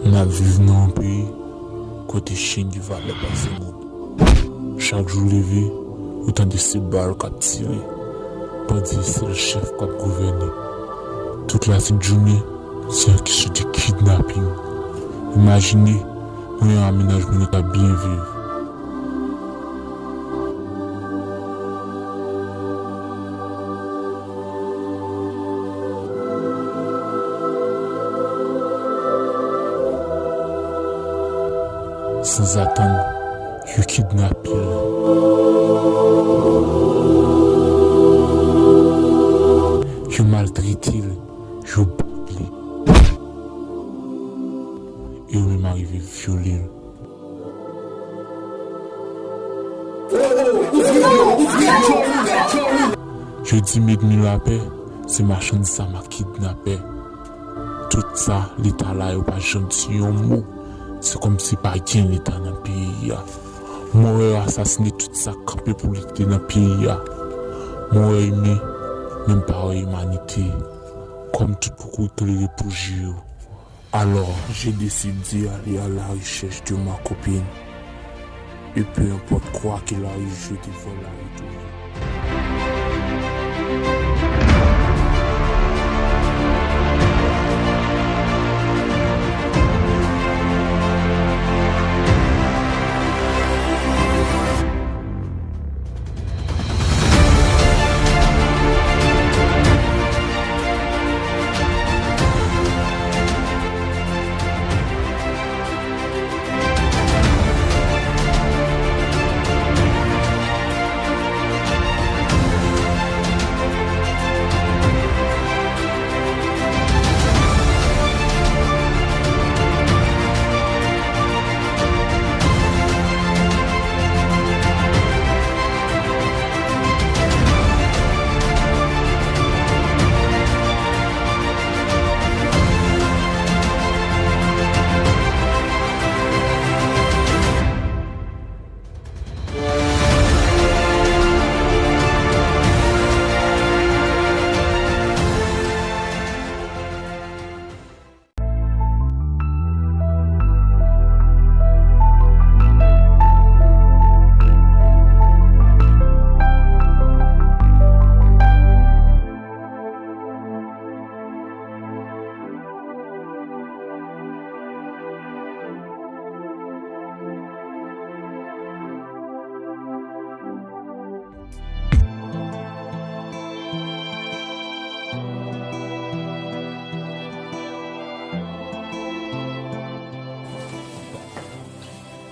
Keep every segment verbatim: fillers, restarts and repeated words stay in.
N ap viv nan yon peyi kote chen gen valè pase moun. Chak jou w leve, ou tande se bal k ap tire. Bandi se sèl chèf k ap gouvène. Tout latèt jounen, se yon kesyon de kidnaping. Imajine, mwen yon amenajman nou t ap byen viv. Sanzatann, yo kidnape l. Yo maltrete l, yo bat li. E yo menm arive vyole l. Yo di m ènmi lapè, se machann zam ak kidnapè. Tout sa, Leta la, yo pa janm di yon mo. Se kòmsi pa gen Leta nan peyi a. Mwen wè yo asasine tout sa k kanpe pou lite nan peyi a. Mwen wè imen, men m pa wè imanite. Kòm tout poko tolere pou je yo. Alors, je décide d'y aller à la recherche de ma copine. Et peu importe quoi qu'il arrive, je devrais la retrouver.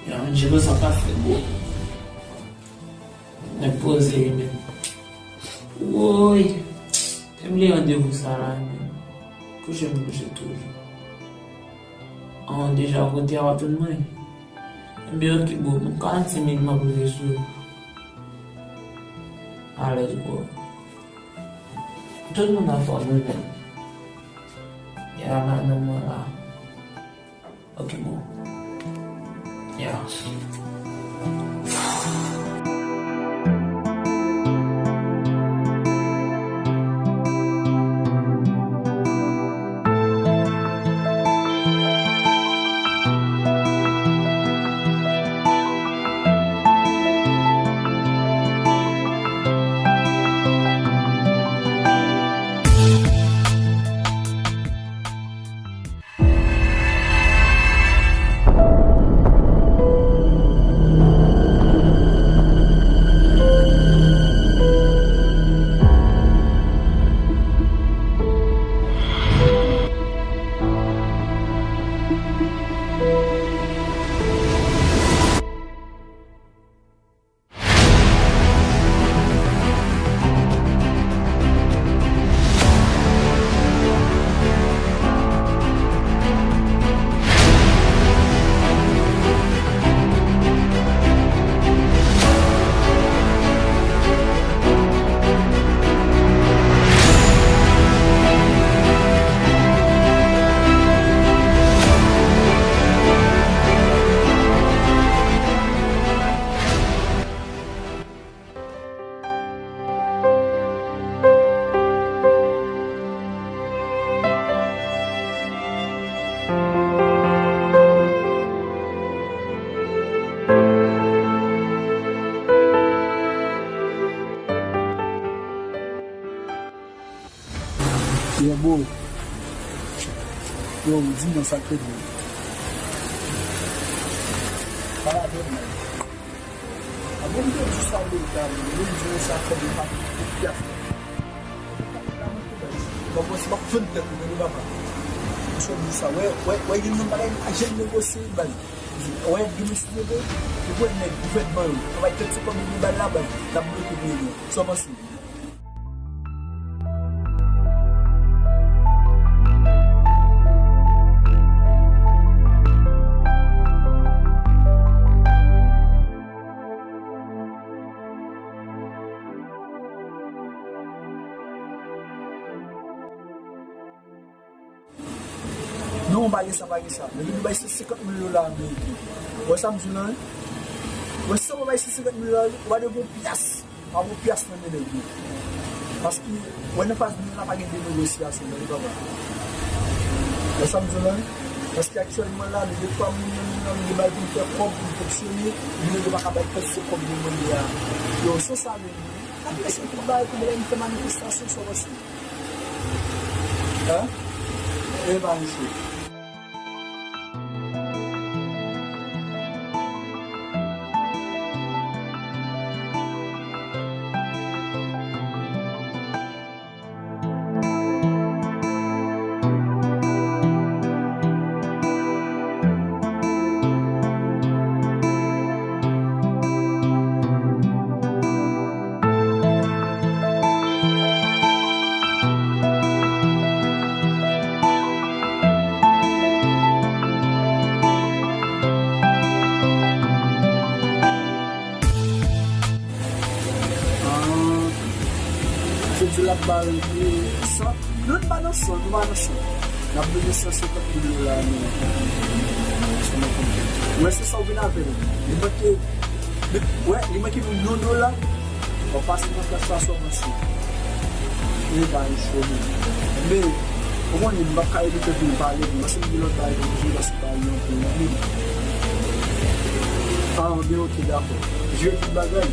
Yo, Angelo, sa pa fè gwo. Nèg poze li menm. Woy! Te bliye randevou sa la menm. Kouche m kouche toujou. An, deja kote a w ap tann mwen. Ebyen, oke, bro, m ka an ti minit m ap rive sou ou. Alèz, bro. Tout moun anfòm wi menm. Ya, madanm mwen la. Oke, bro. Ya. Di non sa k ret bon. Pale avè m, man. Avan m te di sa, legal, mwen di w sa kòb li pa pou pyas. Bon, bon, se pa fann tèt mwen, non, papa. Mwen sot di sa. Wè, wè, wè, gen yon bagay m pa janm negosye, baz. Wè, gen mesye de, ou wè nèg gouvènman yo, travay tèt se kòb li bal la, baz, l ap bloke peyi a. Sa w panse? Non, pa gen sa, pa gen sa. Nèg yo bay se senkant mil dola ameriken. Ou wè sa m di w lan, wi? Ou wè, si w pa bay se senkant mil dola, ou pa dwe gen yon pyas. Pa gen yon pyas nan men nèg yo. Paske, ou wè, nan faz nou ye la, pa gen de negosyasyon, tande papa. Ou wè sa m di w lan, wi? Paske aktyèlman la, nou gen twa moun nan nou, nan nou gen bagay pou n fè kòb, pou n fonksyone, nou, yo pa ka bay kantite kòb nou mande a. Yo, san sa menm, wi. N ap lese tout bagay pou lè n fè manifestasyon, sa w panse? Hein? E pa misye. Ah, se di l ap ba l san. Non, nou pa nan san, nou pa nan san. N ap bezwen san senkant mil dola ameriken. Mwen, se sa w vin avè l. Li manke, li, wè, li manke nou yon dola. W ap pase nan plas la, sa w panse? Li pa yon cho, men. Men, ou konnen, m p ap ka evite pou m pale, men si m gen lòt bagay pou m di, paske pa yon pou yon. Ah, ben, ok, dakò. Jere tout bagay.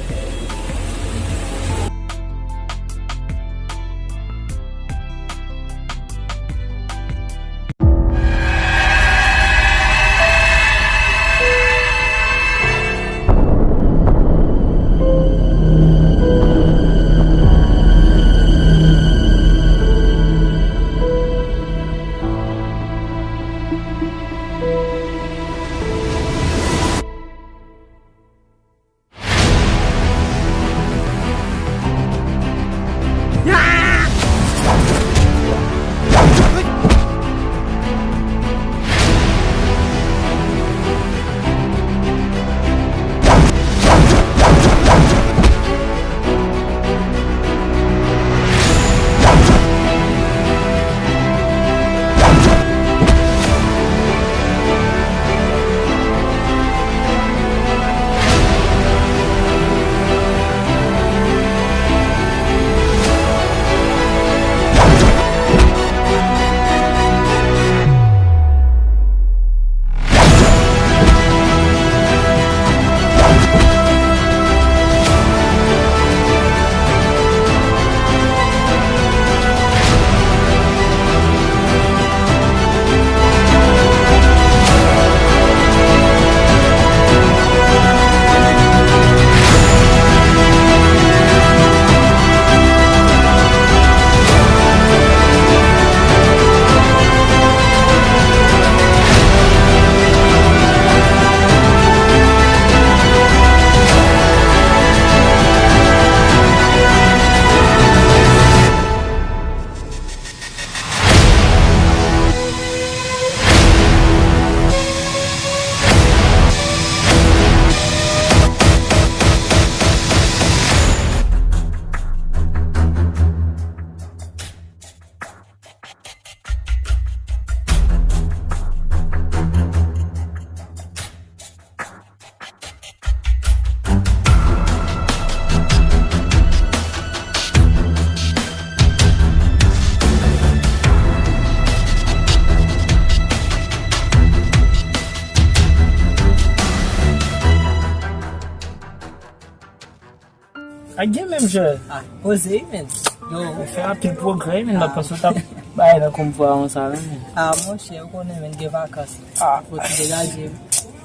Ak gen menm jan. Ah, poze wi, men. Yo, ou fè anpil pwogrè, men, m pa panse w t ap Bay nan konpwa yon sa menm. Ah, monchè, ou konnen, men gen vakans. Ah. Fò ti degaje.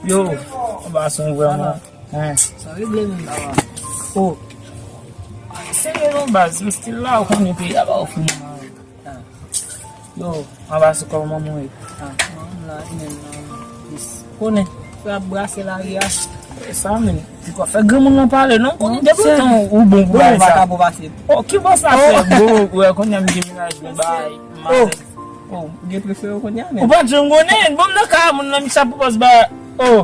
Yo, anba son vrèman. Hein. Sa regle menm, papa. Oh. Serye non, baz, men stil la, ou konnen peyi a pa ofri moun anyen. Ah. Yo, anba sou kòman manman w ye? Ah, manman m la, li menm nan plis. Konnen, frè ap brase lari a. E sa menm, li pa fè granmoun nan pale, non? Konnen depi lontan ou bon pou bagay sa. Bon, vakabon pase. Oh, ki bon sa fè? Bon, wè, konnen m gen menaj, men bay, oh. Oh, ou gen prefere w konnen a, men. Ou pa t janm konnen, bon, m nan kay moun nan, misye ap pwopòz ba, oh.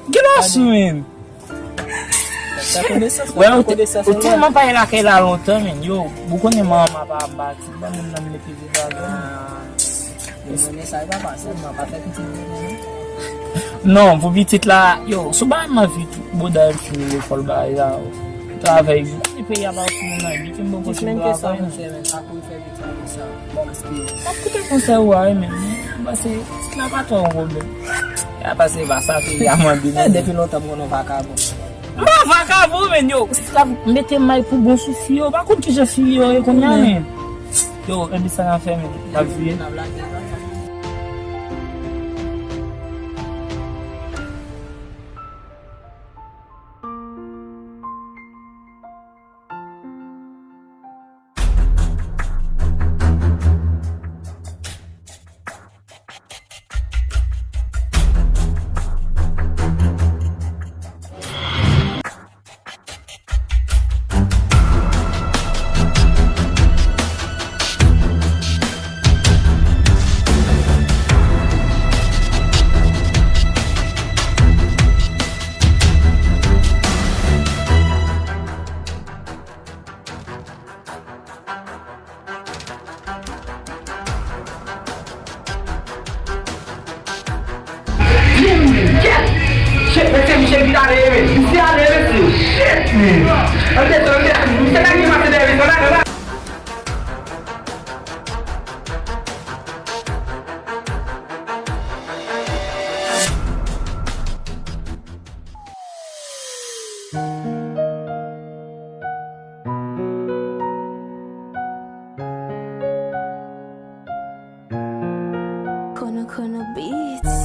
Ki lòs ou menm? Sa konesans, wè, sa ou te, konesans ou la. Tèlman pa ye lakay la lontan, men. Yo, ou konnen manman pa anba ti, ban moun nan mete viv avè m. Ah, yo konnen sa, e pa pase, mwen pa fè pitit mwen, non. Non, pou pitit la, yo, sou bagay m anvi bouda yo fini lekòl, bagay la, yo. Travay, ou konnen peyi a pa pou moun nan, biten m poko sou travay. Jis menm ke sa, monchè, men, sa pou fè pitit mwen sa. Paske m ap koute konsèy ou a, wi, men m panse pitit la pa twò yon pwoblèm. Ya pase pa sa, peyi a mande, men. Depi lontan m konn yon vakabon. M pa vakabon, men yo, pitit la mete may pou bon sou fi yo, pa konn kijan fi yo ye kounye a, men. Yo, epi sa n ap fè, men, n ap viye. Shit, mesye, misye vin ale, mesye. Misye ale, mesye. Shit, man. Ann desann, ann desann. Misye ta gen pase dèyè, mesye. Ann ale, ann ale. Kono Kono Beats.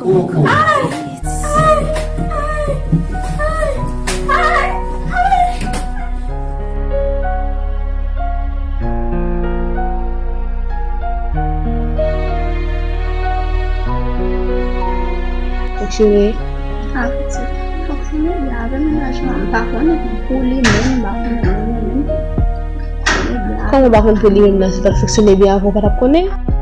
Ay! Ay! Ay! Fonksyone. Ah, pitit. Fonksyone byen avè mennaj mwen, m pa konnen. Pou li menm, m pa konnen pou li menm. Kòman w pa konn pou li menm nan? Si w t ap fonksyone byen avè w, w pa t ap konnen?